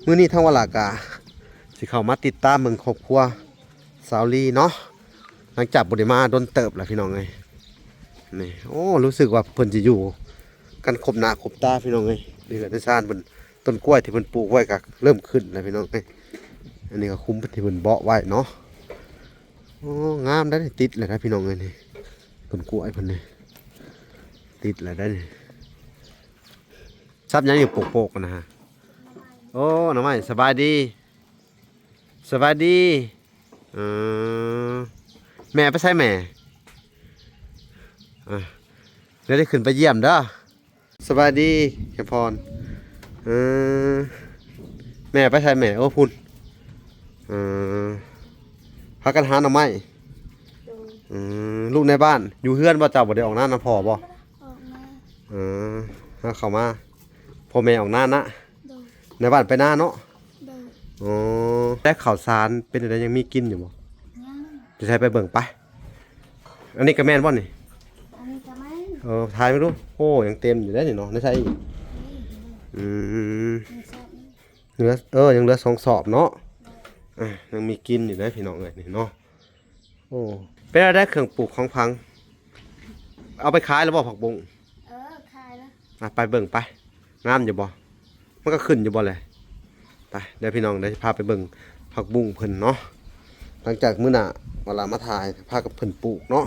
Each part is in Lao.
ມື້ນີ້ທາງວາລາກະຊິເຂົ້າມາຕິດຕາມເບິ່ງຄອບຄົວສາວລີເນາະ ຫຼັງຈາກບໍ່ໄດ້ມາດົນເຕີບແລ້ວພີ່ນ້ອງເອີຍ. ນີ້ ໂອ້ ຮູ້ສຶກວ່າເພິ່ນຊິຢູ່ກັນຄົບໜ້າຄົບຕາພີ່ນ້ອງເອີຍ. ນີ້ເຮືອນຊານເພິ່ນ ຕົ້ນກ້ວຍທີ່ເພິ່ນປູກໄວ້ກໍເລີ່ມຂຶ້ນແລ້ວພີ່ນ້ອງເອີຍ. ອັນນີ້ກໍຄຸ້ມທີ່ເພິ່ນເບາະໄວ້ເນາະ. ໂອ້ ງາມໄດ໋ ຕິດແລ້ວນະພີ່ນ້ອງເອີຍນີ້ ຕົ້ນກ້ວຍເພິ່ນນີ້ ຕິດແລ້ວໄດ໋ນີ້. ສັບຫຍັງຢູ່ໂປກໆ ນະ? ໂອ້ ໜໍ່ໄມ້ ສະບາຍດີ ສະບາຍດີ. ເອີ ແມ່ໄປໃສແມ່? ເອີ ດຽວໄດ້ຂຶ້ນໄປຢ້ຽມເດີ. ສະບາຍດີ ແຄມພອນ. ເອີ ແມ່ໄປໃສແມ່? ໂອ້ ພຸ້ນ. ເອີ ພາກັນຫາໜໍ່ໄມ້. ໂດຍ. ເອີ ລູກໃນບ້ານຢູ່ເຮືອນບໍ່? ເຈົ້າບໍ່ໄດ້ອອກນານຳພໍ່ບໍ່? ອອກນາ. ເອີ ຫາເຂົ້າມາ ພໍ່ແມ່ອອກນານະ. ໂດຍ. ໃນບ້ານໄປນາເນາະ? ໂດຍ. ໂອ້ ແຕ່ເຂົ້າສານເປັນຈັ່ງໃດ ຍັງມີກິນຢູ່ບໍ່? ຍັງ. ໄປໃສ ໄປເບິ່ງໄປ. ອັນນີ້ກໍແມ່ນບໍ່ນີ້? ອັນນີ້ກໍແມ່ນ. ເອີ ຖ່າຍມາດູ. ໂອ້ ຍັງເຕັມຢູ່ເດ້ນີ້ເນາະ. ໃນໃສອີກ? ນີ້. ອືມ ຍັງສອບນີ້ ເຫຼືອ ເອີ ຍັງເຫຼືອສອງສອບເນາະ. ໂດຍ. ອ່ະ ຍັງມີກິນຢູ່ເດ້ພີ່ນ້ອງເອີຍນີ້ເນາະ. ໂອ້ ເປັນແນວໃດເຄື່ອງປູກຂອງຝັງ? ເອົາໄປຂາຍແລ້ວບໍ່ຜັກບຸ້ງ? ເອີ ຂາຍແລ້ວ. ອ່ະ ໄປເບິ່ງໄປ. ງາມຢູ່ບໍ່? ມັນກໍຂຶ້ນຢູ່ບໍ່ແຫຼະ? ໄປເດີພີ່ນ້ອງ ດຽວຊິພາໄປເບິ່ງຜັກບຸ້ງເພິ່ນເນາະ. ຫຼັງຈາກມື້ໜ້າວາລາມາຖ່າຍ ພາກັບເພິ່ນປູກເນາະ.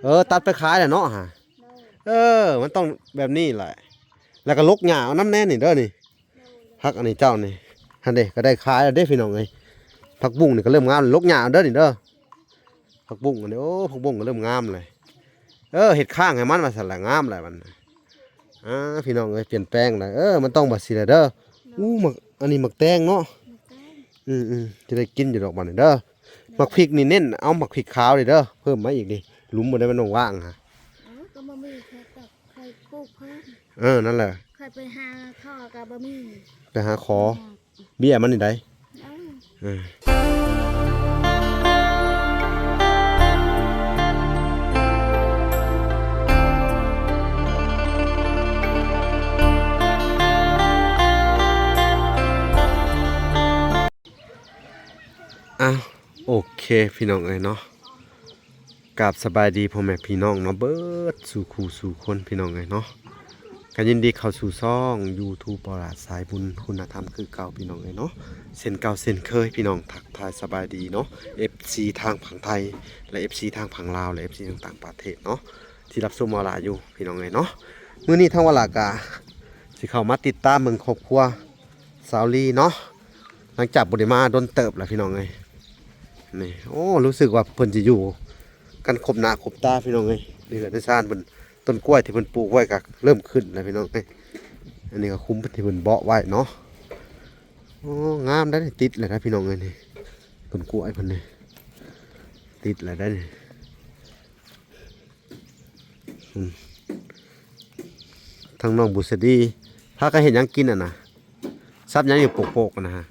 ເອີ ຕັດໄປຂາຍແລ້ວເນາະຫາ. ໂດຍ. ເອີ ມັນຕ້ອງແບບນີ້ແຫຼະ. ແລ້ວກໍຫຼົກຫຍ້າເອົານຳແດ່ນີ້ເດີນີ້. ໂດຍ. ຜັກອັນນີ້ເຈົ້ານີ້ ຫັ້ນເດ້ ກໍໄດ້ຂາຍແລ້ວເດ້ພີ່ນ້ອງເອີຍ. ຜັກບຸ້ງນີ້ກໍເລີ່ມງາມ ຫຼົກຫຍ້າເອົາເດີນີ້ເດີ. ຜັກບຸ້ງອັນນີ້ ໂອ້ ຜັກບຸ້ງກໍເລີ່ມງາມແລ້ວ. ເອີ ເຮັດຄ້າງໃຫ້ມັນວ່າຊັ້ນລະ ງາມແລ້ວມັນ. ອ່າ ພີ່ນ້ອງເອີຍ ປ່ຽນແປງແລ້ວ. ເອີ ມັນຕ້ອງແບບຊີ້ແຫຼະເດີ. ໂດຍ. ອູ້ ໝາກ ອັນນີ້ໝາກແຕງເນາະ. ໝາກແຕງ. ອືມໆ ຈະໄດ້ກິນຢູ່ດອກບັດນີ້ເດີ. ໂດຍ. ໝາກພິກນີ້ເນັ້ນເອົາໝາກພິກຂາວນີ້ເດີ ເພີ່ມມາອີກນີ້. ຫຼຸມບໍ່ໄດ້ ມັນວ່າງຫາ. ເອີ ກໍບໍ່ມີ ແຄ່ແຕ່ຂ້ອຍປູກເພີ່ມ. ເອີ ນັ້ນແຫຼະ. ຂ້ອຍໄປຫາຂໍກໍບໍ່ມີ. ໄປຫາຂໍ. ເອີ. ເບ້ຍມັນນີ້ໃດ໋. ເອີ ເອີ ອ້າວ ໂອເຄ ພີ່ນ້ອງເອີຍເນາະ. ກາບສະບາຍດີພໍ່ແມ່ພີ່ນ້ອງເນາະ ເບິດສູ່ຄູ່ສູ່ຄົນ ພີ່ນ້ອງເອີຍເນາະ. ກໍຍິນດີເຂົ້າສູ່ຊ່ອງ YouTube ປະຫວາດສາຍບຸນຄຸນນະທຳຄືເກົ່າ ພີ່ນ້ອງເອີຍເນາະ. ເຊັ່ນເກົ່າເຊັ່ນເຄີຍ ພີ່ນ້ອງ ທັກທາຍສະບາຍດີເນາະ ເອັຟຊີ ທາງຝັ່ງໄທ ແລະ ເອັຟຊີ ທາງຝັ່ງລາວ ແລະ ເອັຟຊີ ທາງຕ່າງປະເທດເນາະ ທີ່ຮັບຊົມວາລາຢູ່ ພີ່ນ້ອງເອີຍເນາະ. ມື້ນີ້ທາງວາລາກະຊິເຂົ້າມາຕິດຕາມເບິ່ງຄອບຄົວສາວລີເນາະ ຫຼັງຈາກບໍ່ໄດ້ມາດົນເຕີບແລ້ວ ພີ່ນ້ອງເອີຍ. ນີ້ ໂອ້ ຮູ້ສຶກວ່າເພິ່ນຊິຢູ່ກັນຄົບໜ້າຄົບຕາ ພີ່ນ້ອງເອີຍ. ນີ້ເຮືອນຊານເພິ່ນ ຕົ້ນກ້ວຍທີ່ເພິ່ນປູກໄວ້ກໍເລີ່ມຂຶ້ນແລ້ວ ພີ່ນ້ອງເອີຍ. ອັນນີ້ກໍຄຸ້ມທີ່ເພິ່ນເບາະໄວ້ເນາະ. ໂອ້ ງາມໄດ໋ ຕິດແລ້ວນະ ພີ່ນ້ອງເອີຍນີ້ ຕົ້ນກ້ວຍເພິ່ນນີ້ ຕິດແລ້ວໄດ໋ນີ້. ອືມ ທາງນ້ອງບຸດສະດີ ພາກັນເຮັດຫຍັງກິນຫັ້ນນະ? ສັບຫຍັງຢູ່ໂປກໆ ຫັ້ນນະ?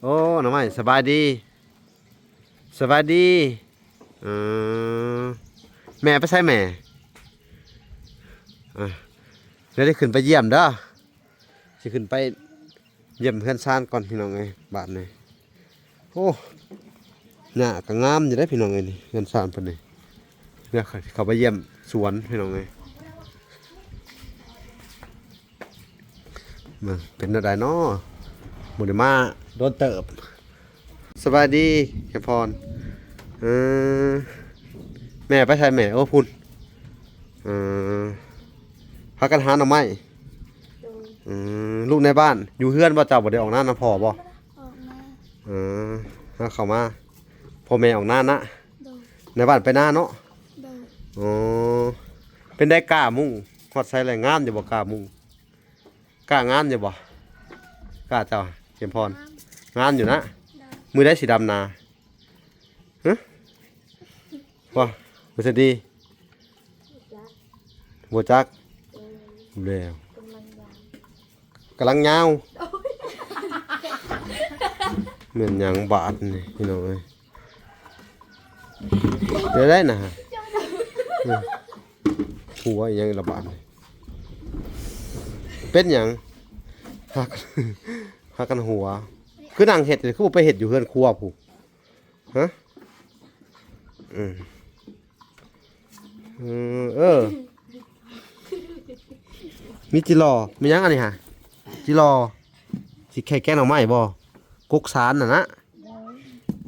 ໂອ້ ໜໍ່ໄມ້ ສະບາຍດີ ສະບາຍດີ. ເອີ ແມ່ໄປໃສແມ່? ອ່າ ດຽວໄດ້ຂຶ້ນໄປຢ້ຽມເດີ ຊິຂຶ້ນໄປຢ້ຽມເຮືອນຊານກ່ອນ ພີ່ນ້ອງເອີຍ ບາດນີ້. ໂອ້ ຫຍ້າກໍງາມຢູ່ເດ້ ພີ່ນ້ອງເອີຍ ນີ້ ເຮືອນຊານເພິ່ນນີ້. ດຽວເຂົ້າໄປຢ້ຽມສວນ ພີ່ນ້ອງເອີຍ. ເບິ່ງເປັນແນວໃດເນາະ ບໍ່ໄດ້ມາດົນເຕີບ. ສະບາຍດີ ແຄມພອນ. ເອີ ແມ່ໄປໃສແມ່? ໂອ້ ພຸ້ນ. ເອີ ພາກັນຫາໜໍ່ໄມ້. ໂດຍ. ເອີ ລູກໃນບ້ານ ຢູ່ເຮືອນບໍ່? ເຈົ້າບໍ່ໄດ້ອອກນານຳພໍ່ບໍ່? ອອກນາ. ເອີ ຫາເຂົ້າມາ ພໍ່ແມ່ອອກນານະ. ໂດຍ. ໃນບ້ານໄປນາເນາະ? ໂດຍ. ໂອ້ ເປັນໃດກ້າມຸ້ງ ຮອດໃສແລ້ວ? ງາມຢູ່ບໍ່ກ້າມຸ້ງ? ກ້າງາມຢູ່ບໍ່? ກ້າເຈົ້າ ເຂັມພອນ? ງາມ ງາມຢູ່ນະ. ໂດຍ. ມື້ໃດຊິດຳນາ? ຮະ? ບໍ່ ບໍ່ສະດີ? ບໍ່ຈັກ. ເອີ ແລ້ວ ກຳລັງຍາວ ກຳລັງຍາວ. ໂອ້ຍ ແມ່ນຫຍັງບາດນີ້ ພີ່ນ້ອງເອີຍ? ເປັນໄດນະ? ຫົວອີຫຍັງລະບາດນີ້? ເປັນຫຍັງ? ພາກັນ ພ ພາກັນຫົວ ຄືນັ່ງເຮັດ ຄືບໍ່ໄປເຮັດຢູ່ເຮືອນຄົວພຸ້ນ ຮະ? ເອີ ເອີ ເອີ ມີຈິລໍ່ ມີຫຍັງອັນນີ້ຫະ? ຈິລໍ່ ຊິແຄ່ແກງໜໍ່ໄມ້ບໍ່? ກົກສານຫັ້ນນະ? ໂດຍ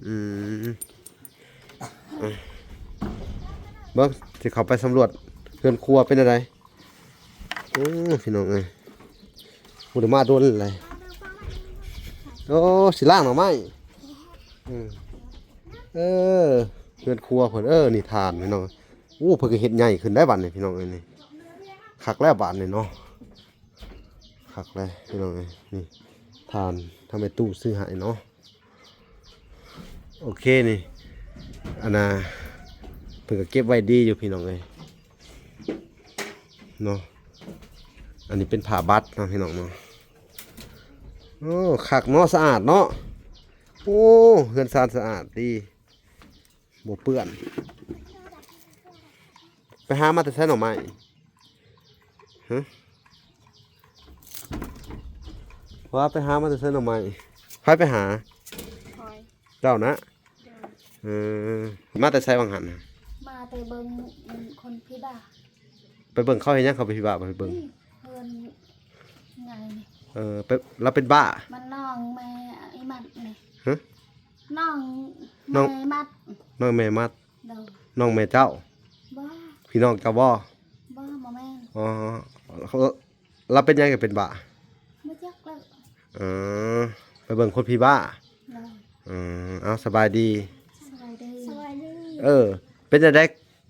ອືມ ອ່ະ ເບິ່ງ ຊິເຂົ້າໄປສຳຫຼວດເຮືອນຄົວເປັນແນວໃດ? ໂອ້ ພີ່ນ້ອງເອີຍ ບໍ່ໄດ້ມາດົນແລ້ວ ໂອ້ ຊິລ້າງໜໍ່ໄມ້ ເອີ ເອີ ເຮືອນຄົວເພິ່ນ ເອີ ນີ້ຖ່ານ ພີ່ນ້ອງ ໂອ້ ເພິ່ນກໍເຮັດໃຫຍ່ຂຶ້ນໄດ໋ບັດນີ້ ພີ່ນ້ອງເອີຍ ນີ້ ຄັກແລ້ວບາດນີ້ເນາະ ຄັກແລ້ວ ພີ່ນ້ອງເອີຍ ນີ້ຖ່ານທາງແມ່ຕູ້ຊື້ໃຫ້ເນາະ. ໂອເຄນີ້ ອັນນ່າ ເພິ່ນກໍເກັບໄວ້ດີຢູ່ ພີ່ນ້ອງເອີຍ ເນາະ ອັນນີ້ເປັນຜ້າບັດເນາະ ພີ່ນ້ອງເນາະ ໂອ້ ຄັກເນາະ ສະອາດເນາະ ໂອ້ ເຮືອນຊານສະອາດດີ ບໍ່ເປື້ອນ ໄປຫາມາແຕ່ໃສໜໍ່ໄມ້? ຮະ ວ່າໄປຫາມາແຕ່ໃສໜໍ່ໄມ້? ໃຜໄປຫາ? ຂ້ອຍ ເຈົ້ານະ? ໂດຍ ເອີ ມາແຕ່ໃສຫວ່າງຫັ້ນ? ມາແຕ່ເບິ່ງຄົນພິບາດ ໄປເບິ່ງເຂົາເຮັດຫຍັງ? ເຂົາເປັນພິບາດບໍ່? ໄປເບິ່ງ ນີ້ ເຮືອນໃຫຍ່ນີ້ ເອີ ໄປ ລາວເປັນບ້າ? ມັນນ້ອງແມ່ອີມັດນີ້ ຮະ? ນ້ອງ ນ້ອງ ແມ່ມັດ ນ້ອງແມ່ມັດ ໂດຍ ນ້ອງແມ່ເຈົ້າ? ບໍ່ ພີ່ນ້ອງເຈົ້າບໍ່? ບໍ່ ບໍ່ແມ່ນ ອໍ ລາວເປັນຫຍັງກໍເປັນບ້າ? ບໍ່ຈັກແລ້ວ ເອີ ໄປເບິ່ງຄົນຜີບ້າ ໂດຍ ເອີ ເອົາ ສະບາຍດີ ສະບາຍດີ ສະບາຍດີ ເອີ ເປັນຈັ່ງໃດ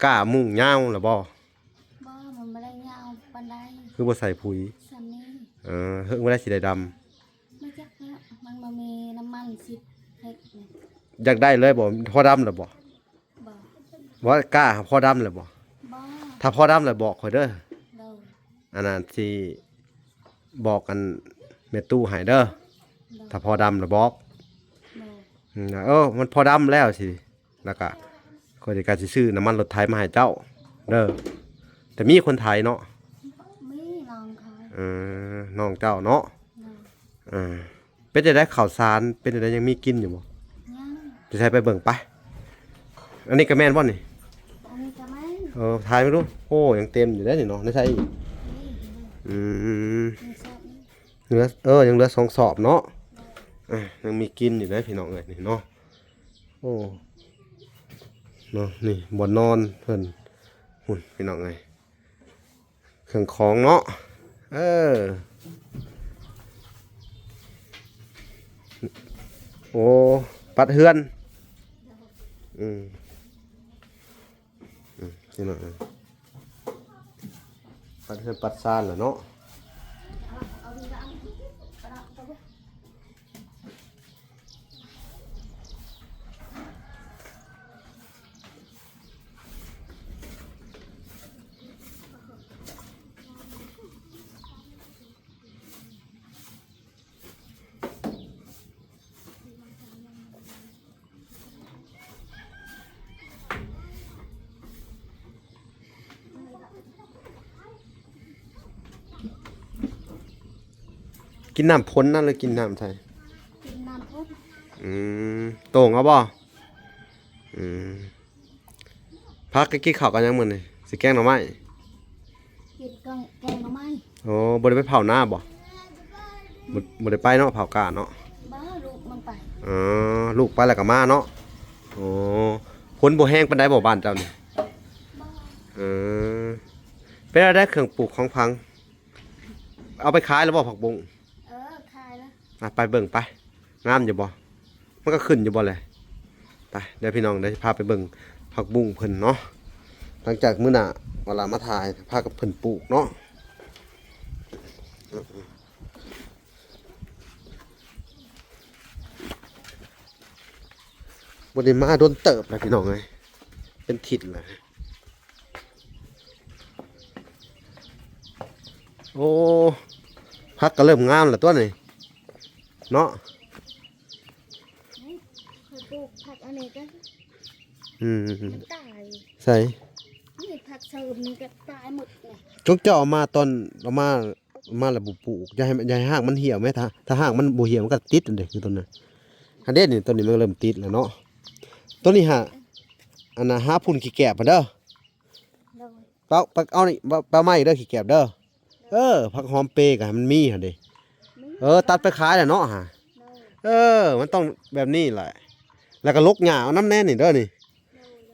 ກ້າມຸ້ງຍາວແລ້ວບໍ່? ບໍ່ ມັນບໍ່ໄດ້ຍາວປານໃດ ຄືບໍ່ໃສ່ປຸ໋ຍ ສ່ຳນີ້ ເອີ ເຮີ້ງບໍ່ໄດ້ຊິໄດ້ດຳ ບໍ່ຈັກແລ້ວ ມັນບໍ່ມີນ້ຳມັນຊິເຮັດ ຢາກໄດ້ເລີຍບໍ່? ພໍດຳແລ້ວບໍ່? ບໍ່ ບໍ່ ກ້າພໍດຳແລ້ວບໍ່? ບໍ່ ຖ້າພໍດຳແລ້ວບອກຂ້ອຍເດີ ໂດຍ ອັນນັ້ນຊິບອກອັນແມ່ຕູ້ໃຫ້ເດີ ໂດຍ ຖ້າພໍດຳແລ້ວບອກ ໂດຍ ອືມ ເອີ ມັນພໍດຳແລ້ວຊິ ແລ້ວກະຂ້ອຍກະຊິຊື້ນ້ຳມັນລົດໄຖມາໃຫ້ເຈົ້າເດີ ແຕ່ມີຄົນໄຖເນາະ ມີນ້ອງຂ້ອຍ ເອີ ນ້ອງເຈົ້າເນາະ ໂດຍ ເອີ ເປັນຈັ່ງໃດ ເຂົ້າສານເປັນຈັ່ງໃດ ຍັງມີກິນຢູ່ບໍ່? ຍັງ ໄປໃສ ໄປເບິ່ງໄປ ອັນນີ້ກະແມ່ນບໍ່ນີ້? ອັນນີ້ກະແມ່ນ ເອີ ຖ່າຍມາດູ ໂອ້ ຍັງເຕັມຢູ່ເດ້ນີ້ເນາະ ໃນໃສອີກ? ນີ້ ອືມ ຍັງຊອບນີ້ ເຫຼືອ ເອີ ຍັງເຫຼືອສອງຊອບເນາະ ໂດຍ ອ່ະ ຍັງມີກິນຢູ່ເດ້ພີ່ນ້ອງເອີຍ ນີ້ເນາະ ໂອ້ ເນາະ ນີ້ບ່ອນນອນເພິ່ນ ຫຸ້ນ ພີ່ນ້ອງເອີຍ ເຄື່ອງຂອງເນາະ ເອີ ໂອ້ ປັດເຮືອນ ອືມ ອືມ ພີ່ນ້ອງເອີຍ ປັດເຮືອນປັດຊານແຫຼະເນາະ. ກິນນ້ຳຝົນນະ ຫຼືກິນນ້ຳໃສ? ກິນນ້ຳຝົນ ອືມ ໂຕ່ງເອົາບໍ່? ອືມ ພັກ ກິນເຂົ້າກັບຫຍັງມື້ນີ້? ຊິແກງໜໍ່ໄມ້ ກິນແກງ ແກງໜໍ່ໄມ້. ໂອ້ ບໍ່ໄດ້ໄປເຜົານາບໍ່? ບໍ່ ບໍ່ໄດ້ໄປເນາະ ເຜົາກ້າເນາະ. ບໍ່ ລູກມັນໄປ. ອໍ ລູກໄປແລ້ວກໍມາເນາະ. ໂອ້ ຝົນບໍ່ແຮງປານໃດບໍ່ບ້ານເຈົ້ານີ້? ບໍ່. ເອີ ເປັນຈັ່ງໃດເຄື່ອງປູກຂອງຝັງ? ເອົາໄປຂາຍແລ້ວບໍ່ຜັກບຸ້ງ? ເອີ ຂາຍແລ້ວ. ອ່ະ ໄປເບິ່ງໄປ ງາມຢູ່ບໍ່? ມັນກໍຂຶ້ນຢູ່ບໍ່ແຫຼະ? ໄປ ເດີພີ່ນ້ອງ ເດີຊິພາໄປເບິ່ງຜັກບຸ້ງເພິ່ນເນາະ. ຫຼັງຈາກມື້ໜ້າ ເວລາມາຖ່າຍ ພາກັບເພິ່ນປູກເນາະ. ບໍ່ໄດ້ມາດົນເຕີບແລ້ວພີ່ນ້ອງເອີຍ ເປັນທິດແລ້ວ. ໂອ້ ຜັກກໍເລີ່ມງາມແລ້ວຕົວນີ້ເນາະ. ຂ້ອຍປູກຜັກອັນນີ້ກໍ ອືມ ມັນຕາຍ. ໃສ? ນີ້ຜັກເສີມນີ້ກໍຕາຍໝົດນະ. ຈົກເຈົ້າເອົາມາຕອນ ເອົາມາ ມາແລ້ວບໍ່ປູກ ຢ່າໃຫ້ ຢ່າໃຫ້ຮາກມັນຫ່ຽວແມ້ ຖ້າ ຖ້າຮາກມັນບໍ່ຫ່ຽວ ມັນກໍຕິດອັນເດ ຄືຕົ້ນນັ້ນ ອັນເດນີ້ ຕົ້ນນີ້ມັນເລີ່ມຕິດແລ້ວເນາະ ຕົ້ນນີ້ຫາ ອັນນ່າ ຫາຝຸ່ນຂີ້ແກບຫັ້ນເດີ ໂດຍ ເອົາ ໄປເອົານີ້ ໄປ ໄປເອົາໃໝ່ເດີ ຂີ້ແກບເດີ ເອີ ຜັກຫອມເປກໍໃຫ້ມັນມີຫັ້ນເດ ມີ ເອີ ຕັດໄປຂາຍແລ້ວເນາະຫາ ໂດຍ ເອີ ມັນຕ້ອງແບບນີ້ແຫຼະ ແລ້ວກໍຫຼົກຫຍ້າເອົານຳແດ່ນີ້ເດີນີ້ ໂດຍ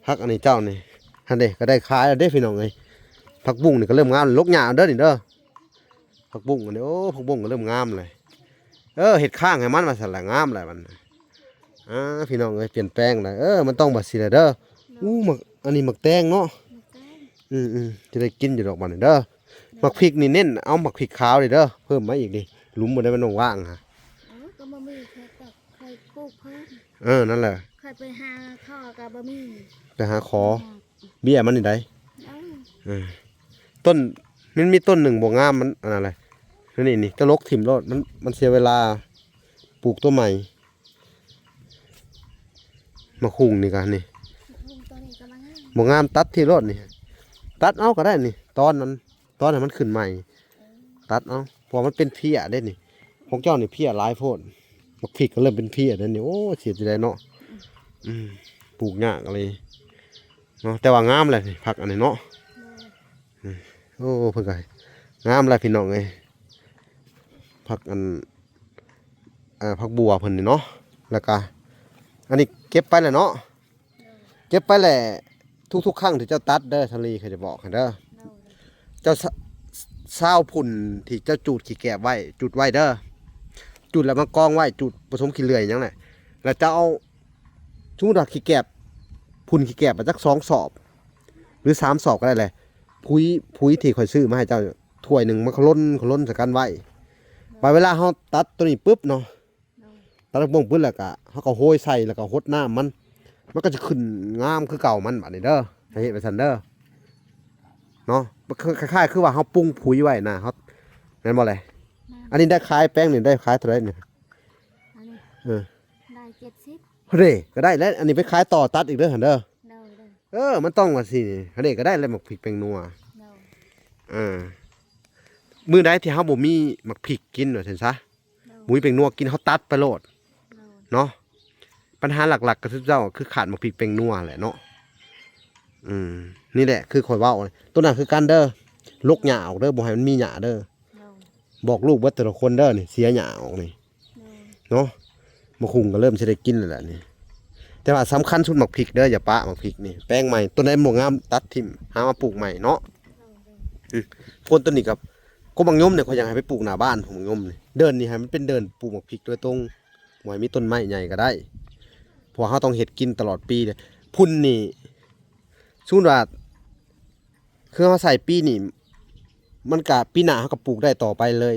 ຜັກອັນນີ້ເຈົ້ານີ້ ຫັ້ນເດ ກໍໄດ້ຂາຍແລ້ວເດ້ພີ່ນ້ອງເອີຍ ຜັກບຸ້ງນີ້ກໍເລີ່ມງາມ ຫຼົກຫຍ້າເດີນີ້ເດີ ຜັກບຸ້ງອັນນີ້ ໂອ້ ຜັກບຸ້ງກໍເລີ່ມງາມແລ້ວ ເອີ ເຮັດຄ້າງໃຫ້ມັນວ່າຊັ້ນລະ ງາມແລ້ວມັນ ອ່າ ພີ່ນ້ອງເອີຍ ປ່ຽນແປງແລ້ວ ເອີ ມັນຕ້ອງແບບຊີ້ແຫຼະເດີ ໂດຍ ອູ້ ໝາກ ອັນນີ້ໝາກແຕງເນາະ ໝາກແຕງ ອືມໆ ຈະໄດ້ກິນຢູ່ດອກບັດນີ້ເດີ ໂດຍ ໝາກພິກນີ້ເນັ້ນເອົາໝາກພິກຂາວນີ້ເດີ ເພີ່ມມາອີກນີ້ ຫຼຸມບໍ່ໄດ້ມັນວ່າງຫາ ເອີ ກໍບໍ່ມີ ຂ້ອຍກໍຂ້ອຍປູກເພີ່ມ ເອີ ນັ້ນແຫຼະ ຂ້ອຍໄປຫາຂໍກໍບໍ່ມີ ໄປຫາຂໍ ເອີ ເບ້ຍມັນນີ້ໃດ ເອີ ເອີ ຕົ້ນ ມັນມີຕົ້ນໜຶ່ງບໍ່ງາມ ມັນອັນນັ້ນແຫຼະ ນີ້ ນີ້ ຕະຫຼົກຖິ້ມໂລດ ມັນ ມັນເສຍເວລາ ປູກຕົວໃໝ່ ໝາກຫຸ່ງນີ້ກະນີ້ ໝາກຫຸ່ງຕົວນີ້ກໍບໍ່ງາມ ບໍ່ງາມ ຕັດຖິ້ມໂລດນີ້ ຕັດເອົາກໍໄດ້ນີ້ ຕອນນັ້ນ ຕອນໃຫ້ມັນຂຶ້ນໃໝ່ ເອີ ຕັດເອົາ ເພາະວ່າມັນເປັນເພັ້ຍເດ້ນີ້ ຂອງເຈົ້ານີ້ເພັ້ຍຫຼາຍໂພດ ໝາກພິກກໍເລີ່ມເປັນເພັ້ຍແລ້ວນີ້ ໂອ້ ເສຍຈັ່ງໃດເນາະ ອືມ ອືມ ປູກຍາກອີ່ຫຼີເນາະ ແຕ່ວ່າງາມແຫຼະນີ້ ຜັກອັນນີ້ເນາະ ໂດຍ ອືມ ໂອ້ ເພິ່ນກໍງາມແຫຼະພີ່ນ້ອງເອີຍ ຜັກອັນ ເອີ ຜັກບົ່ວເພິ່ນນີ້ເນາະ ແລ້ວກະ ອັນນີ້ເກັບໄປແລ້ວເນາະ ເກັບໄປແຫຼະ ທຸກໆຄັ້ງທີ່ເຈົ້າຕັດເດີ ສາລີ ຂ້ອຍຈະບອກໃຫ້ເດີ ໂດຍ ເຈົ້າຊາ ຊາວຝຸ່ນທີ່ເຈົ້າຈູດຂີ້ແກບໄວ້ ຈູດໄວ້ເດີ ຈູດແລ້ວມາກອງໄວ້ ຈູດປະສົມຂີ້ເລື່ອຍຫຍັງແຫຼະ ແລ້ວເຈົ້າເອົາ ສົມມຸດວ່າຂີ້ແກບ ຝຸ່ນຂີ້ແກບອາກຈັກສອງສອບ ຫຼືສາມສອບກໍໄດ້ແຫຼະ ປຸຍ ປຸຍທີ່ຂ້ອຍຊື້ມາໃຫ້ເຈົ້າຖ້ວຍໜຶ່ງ ມັນກໍລົນ ກໍລົນໃສ່ກັນໄວ້ ບາດເວລາເຮົາຕັດຕົວນີ້ປຶບເນາະ ໂດຍ ຕັດລົງປຶບແລ້ວກະ ເຮົາກໍໂຮຍໃສ່ ແລ້ວກໍຫົດນ້ຳມັນ ມັນກໍຈະຂຶ້ນງາມຄືເກົ່າມັນບາດນີ້ເດີ ໃຫ້ເຮັດໄປຊັ້ນເດີ ເນາະ ມັນຄື ຄ້າຍໆຄືວ່າເຮົາປຸງປຸຍໄວ້ນະ ເຮົາ ແມ່ນບໍ່ແຫຼະ ແມ່ນ ອັນນີ້ໄດ້ຂາຍ ແປງນີ້ໄດ້ຂາຍເທົ່າໃດນີ້ ອັນນີ້ ເອີ ໄດ້ເຈັດສິບ ເດ້ ກໍໄດ້ແລ້ວ ອັນນີ້ໄປຂາຍຕໍ່ ຕັດອີກເດີຫັ້ນເດີ ໂດຍ ໂດຍ ເອີ ມັນຕ້ອງວ່າຊີ້ ອັນນີ້ກໍໄດ້ແລ້ວ ໝາກພິກແປ້ງນົວ ໂດຍ ເອີ ມື້ໃດທີ່ເຮົາບໍ່ມີໝາກພິກກິນວ່າຊັ້ນຊະ ໂດຍ ບໍ່ມີແປ້ງນົວກິນ ເຮົາຕັດໄປໂລດ ໂດຍ ເນາະ ບັນຫາຫຼັກໆກໍຄືເຈົ້າ ຄືຂາດໝາກພິກແປ້ງນົວແຫຼະເນາະ ອືມ ນີ້ແຫຼະຄືຂ້ອຍເວົ້າ ໂຕນັ້ນຄືກັນເດີ ຫຼົກຫຍ້າອອກເດີ ບໍ່ໃຫ້ມັນມີຫຍ້າເດີ ໂດຍ ບອກລູກເບິດແຕ່ລະຄົນເດີນີ້ ເສຍຫຍ້າອອກນີ້ ໂດຍ ເນາະ ໝາກຫຸ່ງກໍເລີ່ມຊິໄດ້ກິນແລ້ວແຫຼະນີ້ ແຕ່ວ່າສຳຄັນສຸດໝາກພິກເດີ ຢ່າປະໝາກພິກນີ້ ແປງໃໝ່ ໂຕໃດບໍ່ງາມຕັດຖິ້ມ ຫາມາປູກໃໝ່ເນາະ ໂດຍ ອືມ ຄົນໂຕນີ້ກໍ ກົກໝາກຍົມນີ້ ຂ້ອຍຢາກໃຫ້ໄປປູກໜ້າບ້ານ ໝາກຍົມນີ້ ເດີ່ນນີ້ໃຫ້ມັນເປັນເດີ່ນປູກໝາກພິກໂດຍຕົງ ບໍ່ໃຫ້ມີຕົ້ນໄມ້ໃຫຍ່ກໍໄດ້ ເພາະວ່າເຮົາຕ້ອງເຮັດກິນຕະຫຼອດປີເດ້ ພຸ້ນນີ້ ສົມມຸດວ່າ ຄືເຮົາໃສ່ປີນີ້ ມັນກະ ປີໜ້າເຮົາກໍປູກໄດ້ຕໍ່ໄປເລີຍ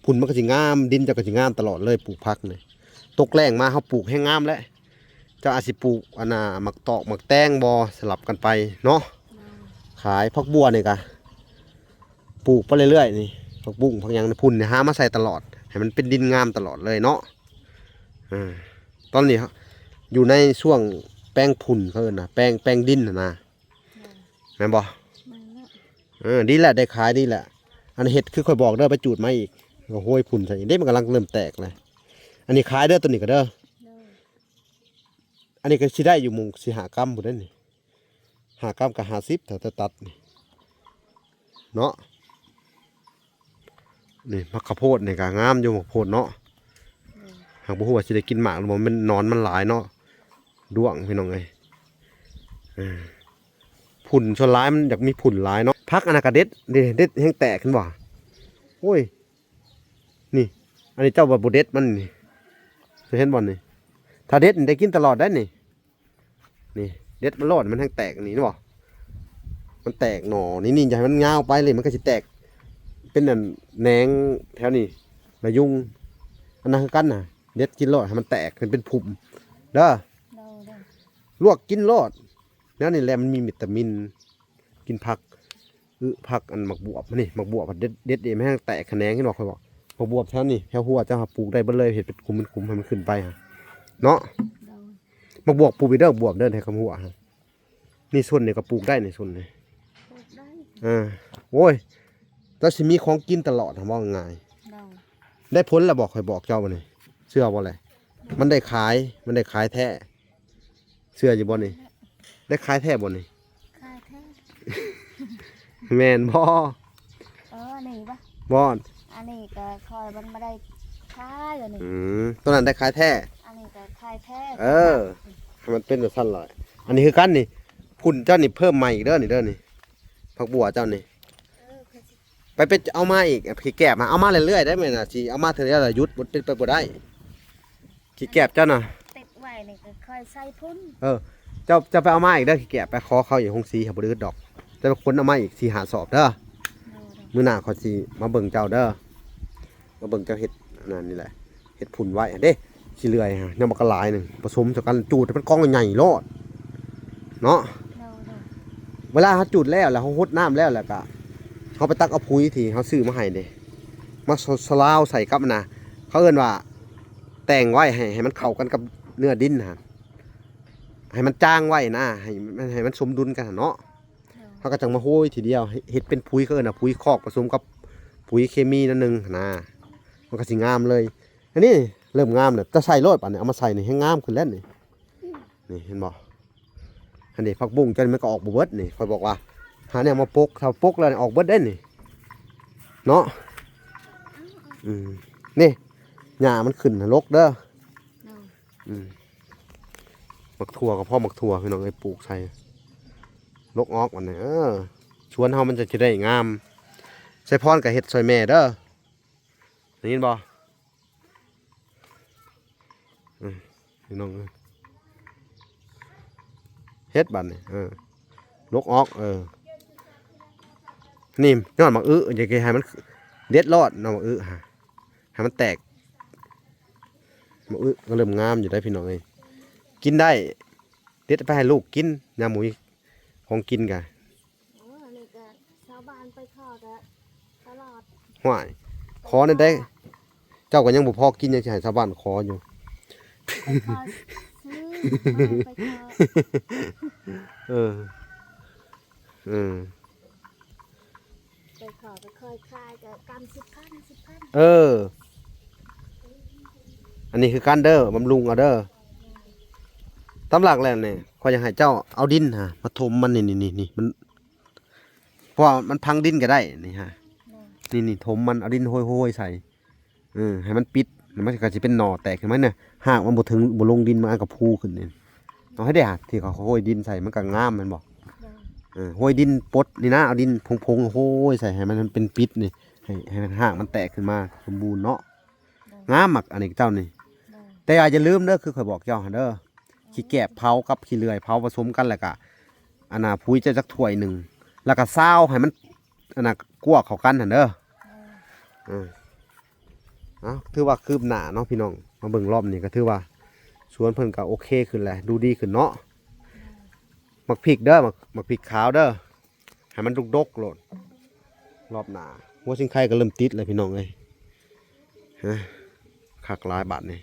ພຸ້ນມັນກໍຊິງາມ ດິນເຈົ້າກໍຊິງາມຕະຫຼອດເລີຍ ປູກຜັກນີ້ ຕົກແລ້ງມາເຮົາປູກແຮງງາມແລ້ວ ເຈົ້າອາດຊິປູກ ອັນນ່າ ໝາກຕອກ ໝາກແຕງບໍ່ ສະຫຼັບກັນໄປເນາະ ໂດຍ ຂາຍ ຜັກບົ່ວນີ້ກະ ປູກໄປເລື້ອຍໆ ນີ້ ຜັກບຸ້ງ ຜັກຫຍັງ ພຸ້ນນີ້ ຫາມາໃສ່ຕະຫຼອດ ໃຫ້ມັນເປັນດິນງາມຕະຫຼອດເລີຍເນາະ ເອີ ຕອນນີ້ຢູ່ໃນຊ່ວງແປງຝຸ່ນ ເຂົາເອີ້ນນະ ແປງ ແປງດິນຫັ້ນນະ ໂດຍ ແມ່ນບໍ່? ແມ່ນແລ້ວ ເອີ ດີແຫຼະ ໄດ້ຂາຍດີແຫຼະ ອັນເຮັດຄືຂ້ອຍບອກເດີ ໄປຈູດມາອີກ ກໍໂຮຍຝຸ່ນໃສ່ອີກເດ້ ມັນກຳລັງເລີ່ມແຕກແລ້ວ ອັນນີ້ຂາຍເດີ ຕົວນີ້ກໍເດີ ໂດຍ ອັນນີ້ກໍຊິໄດ້ຢູ່ໝ່ອງສີ່ຫ້າກຳພຸ້ນເດ້ນີ້ ຫ້າກຳກໍຫ້າສິບ ຖ້າແຕ່ຕັດນີ້ເນາະ ນີ້ໝາກເຂົ້າໂພດນີ້ກໍງາມຢູ່ ໝາກໂພດເນາະ ໂດຍ ຫາກບໍ່ຮູ້ວ່າຊິໄດ້ກິນໝາກຫຼືບໍ່ ມັນໜອນມັນຫຼາຍເນາະ ດ້ວງພີ່ນ້ອງເອີຍ ເອີ ຝຸ່ນສ່ວນຫຼາຍ ມັນຢາກມີຝຸ່ນຫຼາຍເນາະ ຜັກອັນນັ້ນກໍເດັດ ເດັດ ເດັດແຮງແຕກ ເຫັນບໍ່? ໂອ້ຍ ນີ້ ອັນນີ້ເຈົ້າວ່າບໍ່ເດັດມັນນີ້ ເຈົ້າເຫັນບໍ່ນີ້? ຖ້າເດັດນີ້ໄດ້ກິນຕະຫຼອດໄດ໋ນີ້ ນີ້ ເດັດມັນໂລດ ມັນແຮງແຕກນີ້ ເຫັນບໍ່? ມັນແຕກໜໍ່ນີ້ ນີ້ ຢ່າໃຫ້ມັນຍາວໄປເລີຍ ມັນກໍຊິແຕກເປັນອັນແໜງແຖວນີ້ ລະຍຸງ ອັນນັ້ນຄືກັນນະ ເດັດກິນໂລດ ໃຫ້ມັນແຕກເປັນ ເປັນພຸ້ມເດີ ໂດຍ ໂດຍ ລວກກິນໂລດ ແນວນີ້ແຫຼະມັນມີວິຕາມິນ ກິນຜັກ ອຶ ຜັກອັນໝາກບວບນີ້ ໝາກບວບເດັດ ເດັດເອງ ມັນແຮງແຕກຂະແໜງ ເຫັນບໍ່? ຂ້ອຍບອກ ໝາກບວບແຖວນີ້ ແຖວຮົ້ວເຈົ້າຫາປູກໄດ້ເບິດເລີຍ ເຮັດເປັນຂຸມເປັນຂຸມໃຫ້ມັນຂຶ້ນໄປຫັ້ນເນາະ ໂດຍ ໝາກບວບປູກໄປເດີ ບວບເດີ ແຖວຄຳຮົ້ວຫັ້ນ ນີ້ ສົ້ນນີ້ກໍປູກໄດ້ ນີ້ ສົ້ນນີ້ ປູກໄດ້ ເອີ ໂອ້ຍ ລາວຊິມີຂອງກິນຕະຫຼອດ ເວົ້າງ່າຍ. ໂດຍ. ໄດ້ຜົນແລ້ວບໍ່? ຂ້ອຍບອກເຈົ້າບໍ່ນີ້ ເຊື່ອບໍ່ແຫຼະ? ມັນໄດ້ຂາຍ ມັນໄດ້ຂາຍແທ້. ເຊື່ອຢູ່ບໍ່ນີ້? ໄດ້ຂາຍແທ້ບໍ່ນີ້? ຂາຍແທ້. ແມ່ນບໍ່? ເອີ ອັນນີ້ປະ? ບໍ່. ອັນນີ້ກໍຂ້ອຍມັນບໍ່ໄດ້ຂາຍ ອັນນີ້. ອືມ ຕົວນັ້ນໄດ້ຂາຍແທ້. ອັນນີ້ກໍຂາຍແທ້. ເອີ ໃຫ້ມັນເປັນຈັ່ງຊັ້ນລະ. ອັນນີ້ຄືກັນນີ້ ພຸ້ນເຈົ້ານີ້ເພີ່ມໃໝ່ອີກເດີນີ້ເດີນີ້ ຜັກບົວເຈົ້ານີ້. ເອີ ຂ້ອຍຊິ ໄປ ໄປເອົາມາອີກ ຂີ້ແກບ ເອົາມາເລື້ອຍໆໄດ້ແມ່ນນະ ຊິເອົາມາເທື່ອດຽວລະຢຸດ ບໍ່ເປັນໄປບໍ່ໄດ້ ຂີ້ແກບເຈົ້ານະ. ຕິດໄວ້ນີ້ກໍຄ່ອຍໃສ່ພຸ້ນ. ເອີ ເຈົ້າ ເຈົ້າໄປເອົາມາອີກເດີ ຂີ້ແກບ ໄປຂໍເຂົາຢູ່ໂຮງສີ ຫາບໍ່ໄດ້ອຶດດອກ ເຈົ້າໄປຂົນເອົາມາອີກສີ່ຫ້າສອບເດີ. ໂດຍ ໂດຍ. ມື້ໜ້າຂ້ອຍຊິມາເບິ່ງເຈົ້າເດີ ມາເບິ່ງເຈົ້າເຮັດອັນນັ້ນນີ້ແຫຼະ ເຮັດພຸ້ນໄວ້ຫັ້ນເດ້. ຂີ້ເລື່ອຍຫະ ຍັງບັກກະຫຼາຍໜຶ່ງ ປະສົມໃສ່ກັນ ຈູດໃຫ້ມັນກອງໃຫຍ່ໂລດເນາະ. ໂດຍ ໂດຍ. ເວລາເຮົາຈູດແລ້ວ ແລ້ວເຮົາຫົດນ້ຳແລ້ວ ແລ້ວກະເຮົາໄປຕັກເອົາປຸຍທີ່ເຮົາຊື້ມາໃຫ້ເດ້ ມາສະ ສະລາວໃສ່ກັບອັນນະ ເຂົາເອີ້ນວ່າແຕ່ງໄວ້ໃຫ້ ໃຫ້ມັນເຂົ້າກັນກັບເນື້ອດິນຫັ້ນ ໃຫ້ມັນຈາງໄວ້ນະ ໃຫ້ ໃຫ້ມັນສົມດຸນກັນຫັ້ນເນາະ. ໂດຍ. ເຮົາກໍຈັ່ງມາໂຮຍທີດຽວ ເຮັດ ເຮັດເປັນປຸຍ ເຂົາເອີ້ນວ່າປຸຍຄອກປະສົມກັບປຸຍເຄມີໜ້ອຍໜຶ່ງຫັ້ນນະ ມັນກໍຊິງາມເລີຍ. ອັນນີ້ເລີ່ມງາມແລ້ວ ແຕ່ໃສ່ໂລດບາດນີ້ ເອົາມາໃສ່ນີ້ແຮງງາມຂຶ້ນແລ້ວນີ້. ນີ້ເຫັນບໍ່? ອັນນີ້ຜັກບຸ້ງເຈົ້ານີ້ມັນກໍອອກບໍ່ເບິດນີ້ ຂ້ອຍບອກວ່າຫາແນວມາປົກ ຖ້າປົກແລ້ວນີ້ອອກເບິດເດ້ນີ້ເນາະ. ອືມ ນີ້ຫຍ້າມັນຂຶ້ນນະ ລົກເດີ. ໂດຍ. ອືມ ໝາກຖົ່ວກໍພໍໝາກຖົ່ວ ພີ່ນ້ອງເອີຍ ປູກໃສ່ ລົກອອກບັດນີ້. ເອີ ສວນເຮົາມັນຈະ ຈະໄດ້ງາມ. ໄຊພອນກໍເຮັດຊ່ອຍແມ່ເດີ ໄດ້ຍິນບໍ່? ເອີ ພີ່ນ້ອງເອີຍ ເຮັດບາດນີ້ ເອີ ລົກອອກ ເອີ ນີ້ຍ້ອນໝາກອຶ ຢາກໃຫ້ມັນເດັດລອດເນາະ ໝາກອຶຫະ ໃຫ້ມັນແຕກ ໝາກອຶກໍເລີ່ມງາມຢູ່ໄດ໋ ພີ່ນ້ອງເອີຍ ກິນໄດ້ ເດັດໄປໃຫ້ລູກກິນ ຍາມບໍ່ມີຂອງກິນກະ. ໂອ້ ອັນນີ້ກໍຊາວບ້ານໄປຂໍກໍຕະຫຼອດ. ຫ້ວຍ ຂໍແນວໃດ ເຈົ້າກໍຍັງບໍ່ພໍກິນ ຍັງຊິໃຫ້ຊາວບ້ານຂໍຢູ່ ໄປຂໍຊື້ ໄປຂໍ ເອີ ເອີ ໄປຂໍກໍຄ່ອຍຂາຍກໍກຳສິບພັນ ສິບພັນ. ເອີ ອັນນີ້ຄືກັນເດີ ບຳລຸງເອົາເດີ. ຕາມຫຼັກແລ້ວນີ້ ຂ້ອຍຢາກໃຫ້ເຈົ້າເອົາດິນຫາມາຖົມມັນ ນີ້ໆໆ ມັນ ເພາະວ່າມັນພັງດິນກໍໄດ້ນີ້ຮະ ໂດຍ ນີ້ໆ ຖົມມັນ ເອົາດິນໂຮຍໆໃສ່ ເອີ ໃຫ້ມັນປິດ ມັນກໍຊິເປັນໜໍ່ແຕກຂຶ້ນມາເນາະ ຮາກມັນບໍ່ເຖິງ ບໍ່ລົງດິນ ມັນກໍຟູຂຶ້ນນີ້ ເອົາໃຫ້ໄດ້ຫາ ທີ່ເຂົາໂຮຍດິນໃສ່ ມັນກໍງາມແມ່ນບໍ່? ໂດຍ ເອີ ໂຮຍດິນປົດນີ້ນະ ເອົາດິນຜົງໆໂຮຍໃສ່ ໃຫ້ມັນເປັນປິດນີ້ ໃຫ້ ໃຫ້ຮາກມັນແຕກຂຶ້ນມາສົມບູນເນາະ. ໂດຍ ງາມໝາກອັນນີ້ເຈົ້ານີ້ ໂດຍ ແຕ່ວ່າຢ່າລືມເດີ ຄືຂ້ອຍບອກເຈົ້າຫັ້ນເດີ ຂີ້ແກບເຜົາກັບຂີ້ເລື່ອຍເຜົາປະສົມກັນ ແລ້ວກະ ອັນນ່າ ປຸຍເຈົ້າຈັກຖ້ວຍໜຶ່ງ ແລ້ວກະຊາວໃຫ້ມັນ ອັນນ່າ ກົວເຂົ້າກັນຫັ້ນເດີ. ໂດຍ ເອີ ເອົາ ຖືວ່າຄືບໜ້າເນາະພີ່ນ້ອງ ມາເບິ່ງລອບນີ້ກໍຖືວ່າສວນເພິ່ນກໍໂອເຄຂຶ້ນແຫຼະ ດູດີຂຶ້ນເນາະ. ໂດຍ ໝາກພິກເດີ ໝາກ ໝາກພິກຂາວເດີ ໃຫ້ມັນດົກໆໂລດ ລອບໜ້າ. ຫົວຊິງໄຄກໍເລີ່ມຕິດແລ້ວພີ່ນ້ອງເອີຍ ຮະ ຄັກຫຼາຍບາດນີ້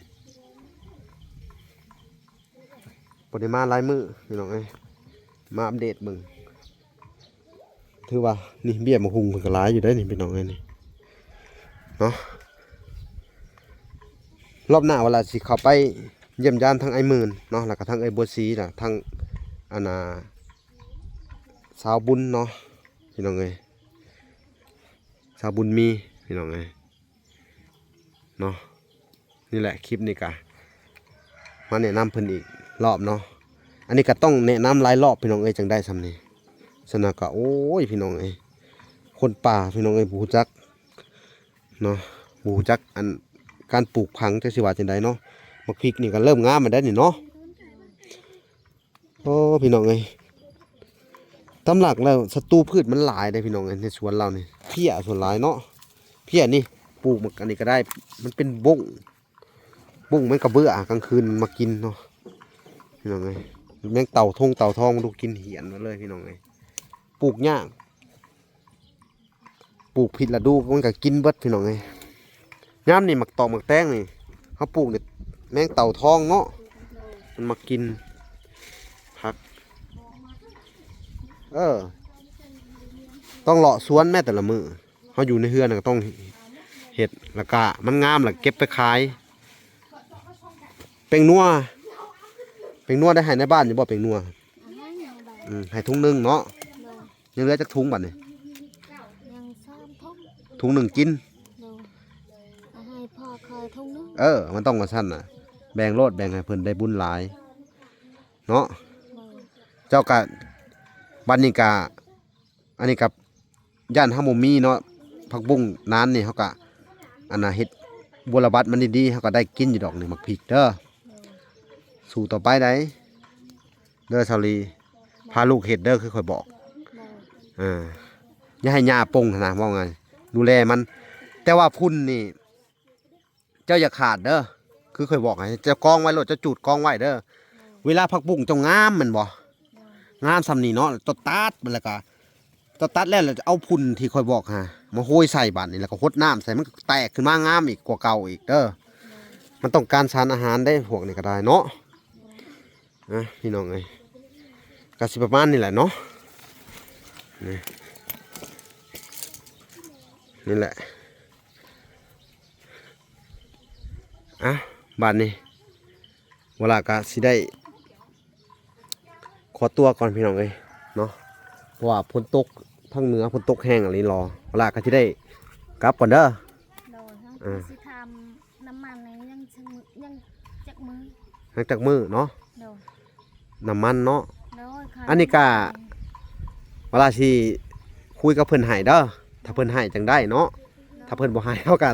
ບໍ່ໄດ້ມາຫຼາຍມື້ພີ່ນ້ອງເອີຍ ມາອັບເດດເບິ່ງ. ຖືວ່ານີ້ເບ້ຍໝາກຫຸ່ງເພິ່ນກໍຫຼາຍຢູ່ເດ້ນີ້ພີ່ນ້ອງເອີຍນີ້ເນາະ. ລອບໜ້າວ່າລະຊິເຂົ້າໄປຢ້ຽມຢາມທັງອ້າຍໝື່ນເນາະ ແລ້ວກໍທັງເອື້ອຍບົວສີ ແລ້ວທັງ ອັນນ່າ ສາວບຸນເນາະ ພີ່ນ້ອງເອີຍ ສາວບຸນມີ ພີ່ນ້ອງເອີຍເນາະ. ນີ້ແຫຼະ ຄລິບນີ້ກະມາແນະນຳເພິ່ນອີກລອບເນາະ. ອັນນີ້ກະຕ້ອງແນະນຳຫຼາຍລອບພີ່ນ້ອງເອີຍ ຈັ່ງໄດ້ຊ່ຳນີ້. ສະນັ້ນກະ ໂອ້ຍ ພີ່ນ້ອງເອີຍ ຄົນປ່າພີ່ນ້ອງເອີຍ ບໍ່ຮູ້ຈັກເນາະ ບໍ່ຮູ້ຈັກອັນການປູກຝັງ ຈັກຊິວ່າຈັ່ງໃດເນາະ. ໝາກພິກນີ້ກະເລີ່ມງາມແລ້ວເດ້ນີ້ເນາະ. ໂອ້ ພີ່ນ້ອງເອີຍ ຕາມຫຼັກແລ້ວສັດຕູພືດມັນຫຼາຍເດ້ພີ່ນ້ອງເອີຍ ໃນສວນລາວນີ້ ເພ້ຍສ່ວນຫຼາຍເນາະ. ເພ້ຍນີ້ ປູກມັນ ອັນນີ້ກໍໄດ້ ມັນເປັນບົ້ງ ບົ້ງແມ່ນກະເບືອ ກາງຄືນມັນມາກິນເນາະ ພີ່ນ້ອງເອີຍ. ແມ່ງເຕົ່າທົງເຕົ່າທອງ ມັນດູກິນຫຽນໝົດເລີຍພີ່ນ້ອງເອີຍ ປູກຍາກ. ປູກຜິດລະດູມັນກໍກິນເບິດພີ່ນ້ອງເອີຍ. ຍາມນີ້ໝາກຕອກໝາກແຕງນີ້ ເຮົາປູກນີ້ແມງເຕົ່າທອງເນາະ ມັນມາກິນຜັກ. ເອີ ຕ້ອງເລາະສວນແມ້ແຕ່ລະມື້ ເຮົາຢູ່ໃນເຮືອນກໍຕ້ອງເຮັດ ແລ້ວກະມັນງາມແລ້ວເກັບໄປຂາຍ. ແປ້ງນົວ ແປ້ງນົວໄດ້ໃຫ້ໃນບ້ານຢູ່ບໍ່? ແປ້ງນົວ ໃຫ້ແບບ ອືມ ໃຫ້ຖົງໜຶ່ງເນາະ. ໂດຍ ຍັງເຫຼືອຈັກຖົງບັດນີ້? ຍັງສາມຖົງ ຖົງໜຶ່ງກິນ. ໂດຍ ເອົາໃຫ້ພໍ່ຂ້ອຍຖົງໜຶ່ງ. ເອີ ມັນຕ້ອງວ່າຊັ້ນນະ ແບ່ງໂລດ ແບ່ງໃຫ້ເພິ່ນໄດ້ບຸນຫຼາຍເນາະ. ໂດຍ ເຈົ້າກະ ບັດນີ້ກະ ອັນນີ້ກະ ຢ້ານເຮົາບໍ່ມີເນາະ ຜັກບຸ້ງນານນີ້ ເຮົາກະ ອັນນ່າ ເຮັດບົວລະບັດມັນດີໆ ເຮົາກະໄດ້ກິນຢູ່ດອກນີ້ ໝາກພິກເດີ. ໂດຍ ສູ້ຕໍ່ໄປໄດ໋ ເດີສາວລີ ພາລູກເຮັດເດີ ຄືຂ້ອຍບອກ. ໂດຍ ເອີ ຢ່າໃຫ້ຫຍ້າປົງຫັ້ນນະ ເວົ້າງ່າຍ ດູແລມັນ. ແຕ່ວ່າຝຸ່ນນີ້ ເຈົ້າຢ່າຂາດເດີ ຄືຂ້ອຍບອກໃຫ້ເຈົ້າກອງໄວ້ໂລດ ເຈົ້າຈູດກອງໄວ້ເດີ. ໂດຍ ເວລາຜັກບຸ້ງເຈົ້າງາມແມ່ນບໍ່? ໂດຍ ງາມສ່ຳນີ້ເນາະ ເຈົ້າຕັດມັນ ແລ້ວກະ ເຈົ້າຕັດແລ້ວ ແລ້ວເອົາຝຸ່ນທີ່ຂ້ອຍບອກຫາມາໂຮຍໃສ່ບາດນີ້ ແລ້ວກໍຫົດນ້ຳໃສ່ ມັນກໍແຕກຂຶ້ນມາງາມອີກກວ່າເກົ່າອີກເດີ. ໂດຍ ມັນຕ້ອງການສານອາຫານເດ້ ພວກນີ້ກໍໄດ້ເນາະ. ອ່ະ ພີ່ນ້ອງເອີຍ ກໍຊິປະມານນີ້ແຫຼະເນາະ ນີ້ ນີ້ແຫຼະ. ອ່ະ ບາດນີ້ ວະລາກໍຊິໄດ້ຂໍຕົວກ່ອນ ພີ່ນ້ອງເອີຍເນາະ ເພາະວ່າຝົນຕົກ ທາງເໜືອຝົນຕົກແຮງອີ່ຫຼີຫຼໍ ວະລາກໍຊິໄດ້ກັບກ່ອນເດີ. ໂດຍ ເຮົາ ເອີ ຊິຖາມນ້ຳມັນນີ້ຍັງຈັກມື້ ຍັງຈັກມື້ ຍັງຈັກມື້ເນາະ? ໂດຍ ນ້ຳມັນເນາະ. ໂດຍ ອັນນີ້ກະ ເວລາຊິຄຸຍກັບເພິ່ນໃຫ້ເດີ ຖ້າເພິ່ນໃຫ້ຈັ່ງໄດ້ເນາະ. ໂດຍ ຖ້າເພິ່ນບໍ່ໃຫ້ ເຮົາກະ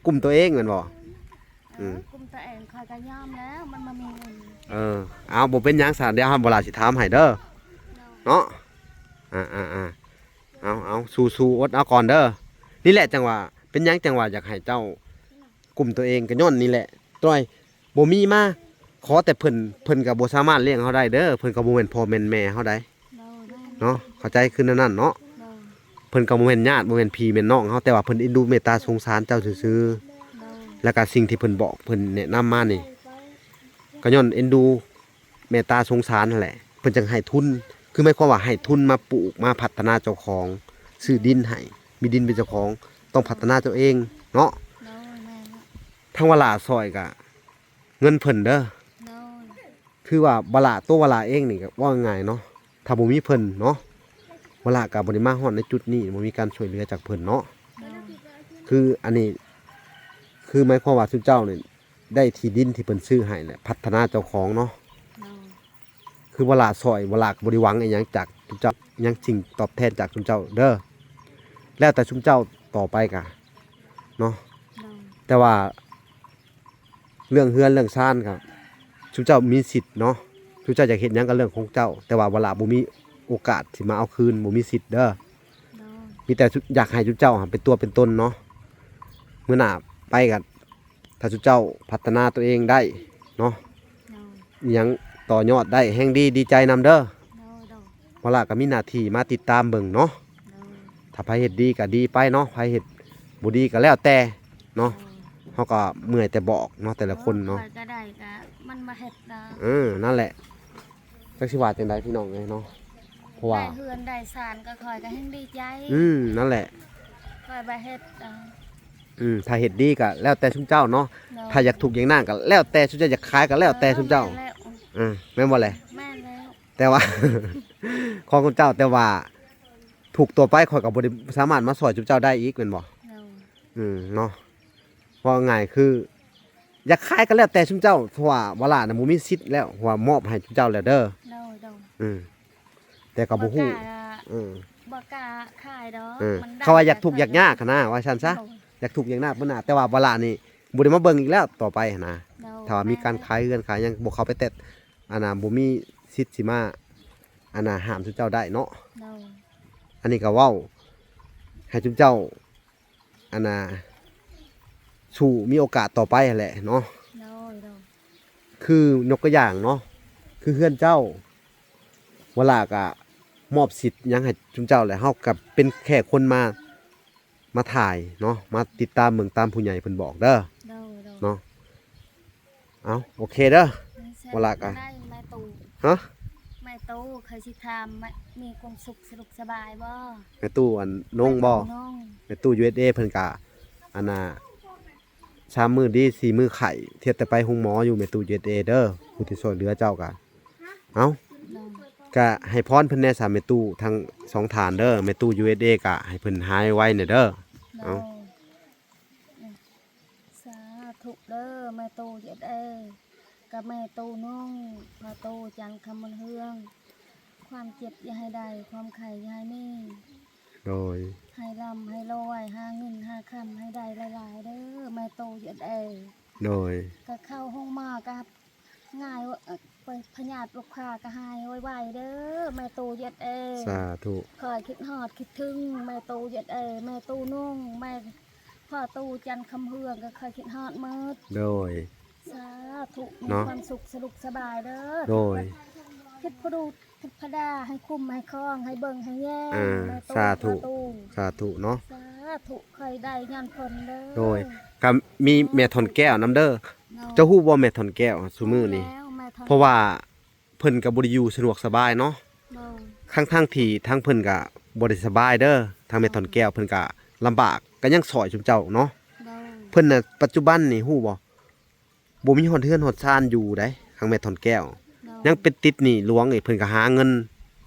ກຸ້ມຕົວເອງແມ່ນບໍ່? ເອີ ອືມ ກຸ້ມຕົວເອງ ຂ້ອຍກະຍອມແລ້ວ ມັນບໍ່ມີເງິນ. ເອີ ເອົາ ບໍ່ເປັນຫຍັງຊະ ດຽວເຮົາ ເວລາຊິຖາມໃຫ້ເດີ ໂດຍ ເນາະ. ອ່າໆໆ ເອົາໆ ສູ້ໆ ອົດເອົາກ່ອນເດີ. ນີ້ແຫຼະ ຈັ່ງວ່າ ເປັນຫຍັງຈັ່ງວ່າຢາກໃຫ້ເຈົ້າ ກຸ້ມຕົວເອງກໍຍ້ອນນີ້ແຫຼະ ຕ້ອຍບໍ່ມີມາຂໍແຕ່ເພິ່ນ ເພິ່ນກໍບໍ່ສາມາດລ້ຽງເຮົາໄດ້ເດີ ເພິ່ນກໍບໍ່ແມ່ນພໍ່ແມ່ນແມ່ເຮົາໄດ໋. ໂດຍ ໂດຍ ເນາະ ເຂົ້າໃຈຄືແນວນັ້ນເນາະ. ໂດຍ ເພິ່ນກໍບໍ່ແມ່ນຍາດ ບໍ່ແມ່ນພີ່ແມ່ນນ້ອງເຮົາ ແຕ່ວ່າເພິ່ນເອັນດູເມດຕາສົງສານເຈົ້າຊື່ໆ. ໂດຍ ແລ້ວກໍສິ່ງທີ່ເພິ່ນບອກ ເພິ່ນແນະນຳມານີ້ ກໍຍ້ອນເອັນດູ ເມດຕາສົງສານຫັ້ນແຫຼະ ເພິ່ນຈັ່ງໃຫ້ທຶນ ຄືໝາຍຄວາມວ່າໃຫ້ທຶນມາປູກ ມາພັດທະນາເຈົ້າຂອງ ຊື້ດິນໃຫ້ ມີດິນເປັນເຈົ້າຂອງ ຕ້ອງພັດທະນາເຈົ້າເອງເນາະ. ໂດຍ ແມ່ນແລ້ວ ທາງວະຫຼ້າຊ່ອຍກະເງິນເພິ່ນເດີ. ໂດຍ ຄືວ່າວະຫຼ້າ ຕົວວະຫຼ້າເອງນີ້ກະເວົ້າງ່າຍເນາະ ຖ້າບໍ່ມີເພິ່ນເນາະ ວະຫຼ້າກະບໍ່ໄດ້ມາຮອດໃນຈຸດນີ້ ບໍ່ມີການຊ່ວຍເຫຼືອຈາກເພິ່ນເນາະ. ໂດຍ ຄືອັນນີ້ ຄືໝາຍຄວາມວ່າຊຸມເຈົ້ານີ້ ໄດ້ທີ່ດິນທີ່ເພິ່ນຊື້ໃຫ້ແຫຼະ ພັດທະນາເຈົ້າຂອງເນາະ. ໂດຍ ຄືວະຫຼ້າຊ່ອຍ ວະຫຼ້າກໍບໍ່ໄດ້ຫວັງອີ່ຫຍັງຈາກຊຸມເຈົ້າ ຫຍັງສິ່ງຕອບແທນຈາກຊຸມເຈົ້າເດີ ແລ້ວແຕ່ຊຸມເຈົ້າຕໍ່ໄປກະເນາະ. ໂດຍ ແຕ່ວ່າເລື່ອງເຮືອນເລື່ອງຊານກະຊຸມເຈົ້າມີສິດເນາະ ຊຸມເຈົ້າຢາກເຮັດຫຍັງກໍເລື່ອງຂອງເຈົ້າ ແຕ່ວ່າວະຫຼ້າບໍ່ມີໂອກາດທີ່ມາເອົາຄືນ ບໍ່ມີສິດເດີ. ໂດຍ ມີແຕ່ຢາກໃຫ້ຊຸມເຈົ້າເປັນຕົວເປັນຕົນເນາະ ມື້ໜ້າໄປກະ ຖ້າຊຸມເຈົ້າພັດທະນາຕົວເອງໄດ້ເນາະ ໂດຍ ອີ່ຫຍັງຕໍ່ຍອດໄດ້ແຮ່ງດີ ດີໃຈນຳເດີ. ໂດຍ ໂດຍ ວະຫຼ້າກໍມີໜ້າທີ່ມາຕິດຕາມເບິ່ງເນາະ. ໂດຍ ຖ້າໃຜເຮັດດີກໍດີໄປເນາະ ໃຜເຮັດບໍ່ດີກໍແລ້ວແຕ່ເນາະ. ໂດຍ ເຮົາກໍເມື່ອຍແຕ່ບອກເນາະ ແຕ່ລະຄົນເນາະ ຂ້ອຍກໍໄດ້ກໍມັນບໍ່ເຮັດດອກ. ເອີ ນັ້ນແຫຼະ ຈັກຊິວ່າຈັ່ງໃດພີ່ນ້ອງເອີຍເນາະ ເພາະວ່າ ໄດ້ເຮືອນໄດ້ຊານກໍຂ້ອຍກໍແຮ່ງດີໃຈ. ອືມ ນັ້ນແຫຼະ ຂ້ອຍບໍ່ເຮັດ. ເອີ ອືມ ຖ້າເຮັດດີກໍແລ້ວແຕ່ຊຸມເຈົ້າເນາະ. ໂດຍ ຖ້າຢາກທຸກຢາກຍາກກໍແລ້ວແຕ່ຊຸມເຈົ້າ ຢາກຂາຍກໍແລ້ວແຕ່ຊຸມເຈົ້າ. ເອີ ແມ່ນແລ້ວ ເອີ ແມ່ນບໍ່ແຫຼະ? ແມ່ນແລ້ວ ແຕ່ວ່າ ຂອງເຈົ້າ ແຕ່ວ່າທຸກຕໍ່ໄປຂ້ອຍກໍບໍ່ໄດ້ສາມາດມາຊ່ອຍຊຸມເຈົ້າໄດ້ອີກແມ່ນບໍ່? ໂດຍ ອືມ ເນາະ ເວົ້າງ່າຍຄື ຢາກຂາຍກໍແລ້ວແຕ່ຊຸມເຈົ້າ ເພາະວ່າວະຫຼ້ານະບໍ່ມີສິດແລ້ວ ເພາະວ່າມອບໃຫ້ຊຸມເຈົ້າແລ້ວເດີ. ໂດຍ ໂດຍ ອືມ ແຕ່ກໍບໍ່ຮູ້ ບໍ່ກ້າ ເອີ ບໍ່ກ້າຂາຍດອກ. ເອີ ມັນ ເຂົາວ່າຢາກທຸກຢາກຍາກຫັ້ນນະ ວ່າຊັ້ນຊະ. ໂດຍ ຢາກທຸກຢາກຍາກເພິ່ນນະ ແຕ່ວ່າວະຫຼ້ານີ້ບໍ່ໄດ້ມາເບິ່ງອີກແລ້ວຕໍ່ໄປຫັ້ນນະ. ໂດຍ ຖ້າວ່າມີການຂາຍເຮືອນຂາຍຫຍັງ ບໍ່ເຂົ້າໄປແຕະ ອັນນ່າ ບໍ່ມີສິດຊິມາ ອັນນ່າ ຫ້າມຊຸມເຈົ້າໄດ້ເນາະ. ໂດຍ ອັນນີ້ກໍເວົ້າໃຫ້ຊຸມເຈົ້າ ອັນນ່າ ສູ້ມີໂອກາດຕໍ່ໄປຫັ້ນແຫຼະເນາະ. ໂດຍ ໂດຍ ຄືຍົກຕົວຢ່າງເນາະ ຄືເຮືອນເຈົ້າ ວະຫຼ້າກະມອບສິດຫຍັງໃຫ້ຊຸມເຈົ້າແຫຼະ ເຮົາກະເປັນແຄ່ຄົນມາ ມາຖ່າຍເນາະ ມາຕິດຕາມເບິ່ງຕາມຜູ້ໃຫຍ່ເພິ່ນບອກເດີ. ໂດຍ ໂດຍ ເນາະ ເອົາ ໂອເຄເດີ ວະຫຼ້າກະ ໄດ້ແມ່ຕູ້ ຮະ ແມ່ຕູ້. ໂອ້ ຂ້ອຍຊິຖາມ ມີຄວາມສຸກສະດວກສະບາຍບໍ່? ແມ່ຕູ້ອັນນົງບໍ່? ແມ່ຕູ້ນົງ ແມ່ຕູ້ ຢູເອັສເອ ເພິ່ນກະ ອັນນ່າ ສາມມື້ດີ ສີ່ມື້ໄຂ້ ທຽບແຕ່ໄປໂຮງໝໍຢູ່ ແມ່ຕູ້ ຢູເອັສເອ ເດີ ຜູ້ທີ່ຊ່ວຍເຫຼືອເຈົ້າກະ ເອົ້າ ໂດຍ ກະໃຫ້ພອນເພິ່ນແດ່ຊະ ແມ່ຕູ້ທັງສອງທ່ານເດີ ແມ່ຕູ້ ຢູເອັສເອ ກະໃຫ້ເພິ່ນຫາຍໄວໆແດ່ເດີ ໂດຍ ເອົ້າ ສາທຸເດີ ແມ່ຕູ້ ຢູເອັສເອ ກັບແມ່ຕູ້ນົງ ພໍ່ຕູ້ຈັນຄຳບຸນເຮືອງ ຄວາມເຈັບຢ່າໃຫ້ໄດ້ ຄວາມໄຂ້ຢ່າໃຫ້ມີ ໂດຍ ໃຫ້ລ່ຳໃຫ້ລວຍ ຫາເງິນຫາຄຳໃຫ້ໄດ້ຫຼາຍໆເດີ ແມ່ຕູ້ ຢູເອັສເອ ໂດຍ ກະເຂົ້າໂຮງໝໍກະຫາຍ ເອີ ພະຍາດລູກຄ້າກະຫາຍໄວໆເດີ ແມ່ຕູ້ ຢູເອັສເອ ສາທຸ ຂ້ອຍຄິດຮອດຄິດເຖິງ ແມ່ຕູ້ ຢູເອັສເອ ແມ່ຕູ້ນົງ ແມ່ພໍ່ຕູ້ຈັນຄຳເຮືອງ ກະຂ້ອຍຄິດຮອດໝົດ ໂດຍ ສາທຸ ມີ ເນາະ ຄວາມສຸກສະດວກສະບາຍເດີ ໂດຍ ເທບພະດູ ເທບພະດາໃຫ້ຄຸ້ມໃຫ້ຄອງ ໃຫ້ເບິ່ງໃຫ້ແຍງ ເອີ ແມ່ຕູ້ ສາທຸ ພໍ່ຕູ້ ສາທຸເນາະ ສາທຸ ຂ້ອຍໄດ້ຍ້ອນເພິ່ນເດີ ໂດຍ ກະມີແມ່ທ່ອນແກ້ວນຳເດີ ໂດຍ ເຈົ້າຮູ້ບໍ່ແມ່ທ່ອນແກ້ວຊຸມື້ນີ້ ຮູ້ແລ້ວແມ່ທ່ອນ ເພາະວ່າເພິ່ນກະບໍ່ໄດ້ຢູ່ສະດວກສະບາຍເນາະ ໂດຍ ທັງໆທີ່ທາງເພິ່ນກະບໍ່ໄດ້ສະບາຍເດີ ທາງແມ່ທ່ອນແກ້ວເພິ່ນກະລຳບາກ ກະຍັງຊ່ອຍຊຸມເຈົ້າເນາະ ໂດຍ ເພິ່ນນະ ປັດຈຸບັນນີ້ຮູ້ບໍ່ ບໍ່ມີຮອດເຮືອນຮອດຊານຢູ່ໃດ໋ ທາງແມ່ທ່ອນແກ້ວ ໂດຍ ຍັງເປັນຕິດໜີ້ຫຼວງອີກ ເພິ່ນກະຫາເງິນ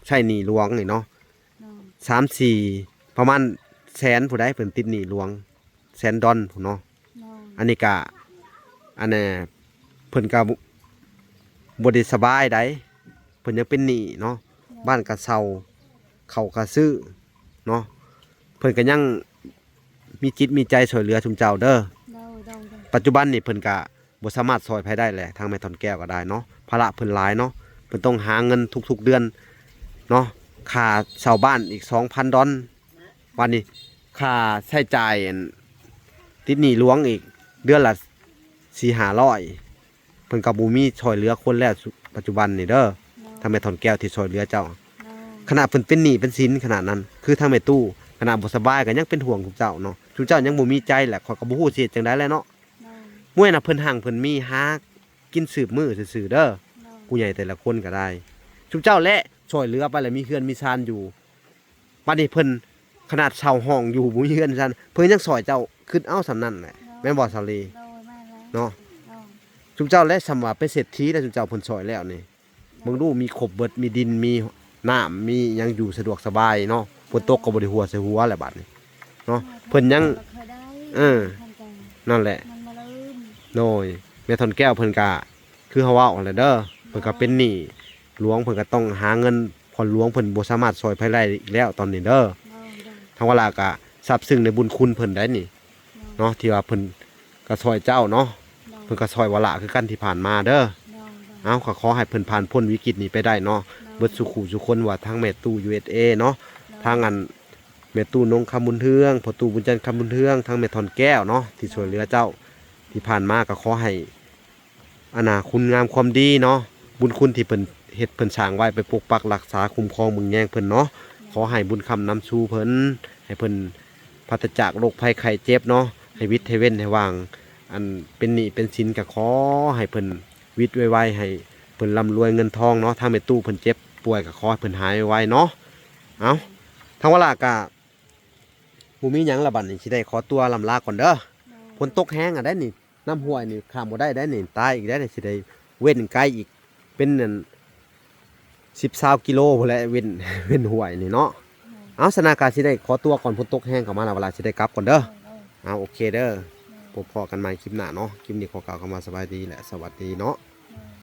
ໃຊ້ໜີ້ຫຼວງນີ້ເນາະ ໂດຍ ສາມສີ່ ປະມານແສນພຸ້ນໃດ໋ ເພິ່ນຕິດໜີ້ຫຼວງ ແສນດອນພຸ້ນເນາະ ໂດຍ ອັນນີ້ກະ ອັນແນ່ ເພິ່ນກະບໍ່ໄດ້ສະບາຍໃດ໋ ເພິ່ນຍັງເປັນໜີ້ເນາະ ໂດຍ ບ້ານກະເຊົ່າ ເຂົ້າກະຊື້ເນາະ ເພິ່ນກະຍັງມີຈິດມີໃຈຊ່ວຍເຫຼືອຊຸມເຈົ້າເດີ ໂດຍ ໂດຍ ໂດຍ ປັດຈຸບັນນີ້ເພິ່ນກະ ບໍ່ສາມາດຊ່ອຍໃຜໄດ້ແຫຼະ ທາງແມ່ທ່ອນແກ້ວກະໄດ້ເນາະ ພາລະເພິ່ນຫຼາຍເນາະ ເພິ່ນຕ້ອງຫາເງິນທຸກໆເດືອນເນາະ ຄ່າເຊົ່າບ້ານອີກສອງພັນດອນ ບາດນີ້ຄ່າໃຊ້ຈ່າຍ ອັນ ຕິດໜີ້ຫຼວງອີກເດືອນລະສີ່ຫ້າຮ້ອຍ ເພິ່ນກະບໍ່ມີຊ່ອຍເຫຼືອຄົນແລ້ວ ປັດຈຸບັນນີ້ເດີ ໂດຍ ທາງແມ່ທ່ອນແກ້ວທີ່ຊ່ວຍເຫຼືອເຈົ້າ ໂດຍ ຂະໜາດເພິ່ນເປັນໜີ້ເປັນສິນຂະໜາດນັ້ນ ຄືທາງແມ່ຕູ້ ຂະໜາດບໍ່ສະບາຍກະຍັງເປັນຫ່ວງຊຸມເຈົ້າເນາະ ຊຸມເຈົ້າຍັງບໍ່ມີໃຈແຫຼະ ຂ້ອຍກະບໍ່ຮູ້ຊິເຮັດຈັ່ງໃດແຫຼະເນາະ ໂດຍ ເມື່ອຍນະເພິ່ນຮັ່ງເພິ່ນມີ ຫາກິນສືບມື້ຊື່ໆເດີ ໂດຍ ຜູ້ໃຫຍ່ແຕ່ລະຄົນກະໄດ້ ຊຸມເຈົ້າແຫຼະຊ່ວຍເຫຼືອໄປລະມີເຮືອນມີຊານຢູ່ ບາດນີ້ເພິ່ນຂະໜາດເຊົ່າຫ້ອງຢູ່ບໍ່ມີເຮືອນຊັ້ນ ເພິ່ນຍັງຊ່ອຍເຈົ້າ ຄຶດເອົາສ່ຳນັ້ນແຫຼະ ໂດຍ ແມ່ນບໍ່ສາວລີ? ໂດຍ ແມ່ນແລ້ວ ເນາະ ໂດຍ ຊຸມເຈົ້າແຫຼະ ສ່ຳວ່າເປັນເສດຖີແລ້ວ ຊຸມເຈົ້າເພິ່ນຊ່ອຍແລ້ວນີ້ ໂດຍ ເບິ່ງດູ ມີຄົບເບິດ ມີດິນ ມີນ້ຳ ມີຫຍັງຢູ່ສະດວກສະບາຍເນາະ ໂດຍ ຝົນຕົກກະບໍ່ໄດ້ຫົວໃສ່ຫົວແຫຼະບາດນີ້ເນາະ ໂດຍ ເພິ່ນຍັງ ເອີ ນັ້ນແຫຼະ ໂດຍ ແມ່ທ່ອນແກ້ວເພິ່ນກະ ຄືເຮົາເວົ້າຫັ້ນແຫຼະເດີ ເພິ່ນກະເປັນໜີ້ຫຼວງ ເພິ່ນກະຕ້ອງຫາເງິນຜ່ອນຫຼວງ ເພິ່ນບໍ່ສາມາດຊ່ອຍໃຜໄດ້ອີກແລ້ວຕອນນີ້ເດີ ໂດຍ ໂດຍ ທາງວາລາກະຊາບຊຶ້ງໃນບຸນຄຸນເພິ່ນໄດ໋ນີ້ ໂດຍ ເນາະ ທີ່ວ່າເພິ່ນກະຊ່ອຍເຈົ້າເນາະ ໂດຍ ເພິ່ນກະຊ່ອຍວາລາຄືກັນທີ່ຜ່ານມາເດີ ໂດຍ ໂດຍ ເອົາ ກະຂໍໃຫ້ເພິ່ນຜ່ານພົ້ນວິກິດນີ້ໄປໄດ້ເນາະ ໂດຍ ເບິດສູ່ຄູ່ສູ່ຄົນ ວ່າທັງແມ່ຕູ້ ຢູເອັສເອ ເນາະ ໂດຍ ທັງອັນ ແມ່ຕູ້ນົງຄຳບຸນເຮືອງ ພໍ່ຕູ້ບຸນຈັນຄຳບຸນເຮືອງ ທັງແມ່ທ່ອນແກ້ວເນາະ ທີ່ຊ່ວຍເຫຼືອເຈົ້າ ໂດຍ ທີ່ຜ່ານມາ ກະຂໍໃຫ້ ອັນນ່າ ຄຸນງາມຄວາມດີເນາະ ບຸນຄຸນທີ່ເພິ່ນເຮັດເພິ່ນສ້າງໄວ້ ໄປປົກປັກຮັກສາຄຸ້ມຄອງເບິ່ງແຍງເພິ່ນເນາະ ໂດຍ ຂໍໃຫ້ບຸນຄ້ຳນຳຊູເພິ່ນ ໃຫ້ເພິ່ນປາສຈາກໂລກໄພໄຂ້ເຈັບເນາະ ໃຫ້ວິດໃຫ້ເວັ້ນໃຫ້ວ່າງ ອັນເປັນໜີ້ເປັນສິນກະຂໍໃຫ້ເພິ່ນວິດໄວໆ ໃຫ້ເພິ່ນລ່ຳລວຍເງິນທອງເນາະ ທາງແມ່ຕູ້ເພິ່ນເຈັບປ່ວຍກະຂໍໃຫ້ເພິ່ນຫາຍໄວໆເນາະ ເອົ້າ ທາງວາລາກະບໍ່ມີຫຍັງລະ ບາດນີ້ຊິໄດ້ຂໍຕົວລ່ຳລາກ່ອນເດີ ໂດຍ ຝົນຕົກແຮງອະໄດ໋ນີ້ ນ້ຳຫ້ວຍນີ້ຂ້າມບໍ່ໄດ້ໄດ໋ນີ້ ຕາຍອີກໄດ໋ນີ້ ຊິໄດ້ເວັ້ນໄກອີກ ເປັນອັນ ສິບ ຊາວກິໂລພຸ້ນແຫຼະ ເວັ້ນ ເວັ້ນຫ້ວຍນີ້ເນາະ ໂດຍ ເອົາ ສະນາກາຊິໄດ້ຂໍຕົວກ່ອນ ຝົນຕົກແຮງເຂົ້າມາລະ ວາລາຊິໄດ້ກັບກ່ອນເດີ ໂດຍ ໂດຍ ເອົາ ໂອເຄເດີ ໂດຍ ພົບພໍ້ກັນໃໝ່ຄລິບໜ້າເນາະ ຄລິບນີ້ຂໍກ່າວຄຳວ່າສະບາຍດີ ແລະ ສະຫວັດດີເນາະ.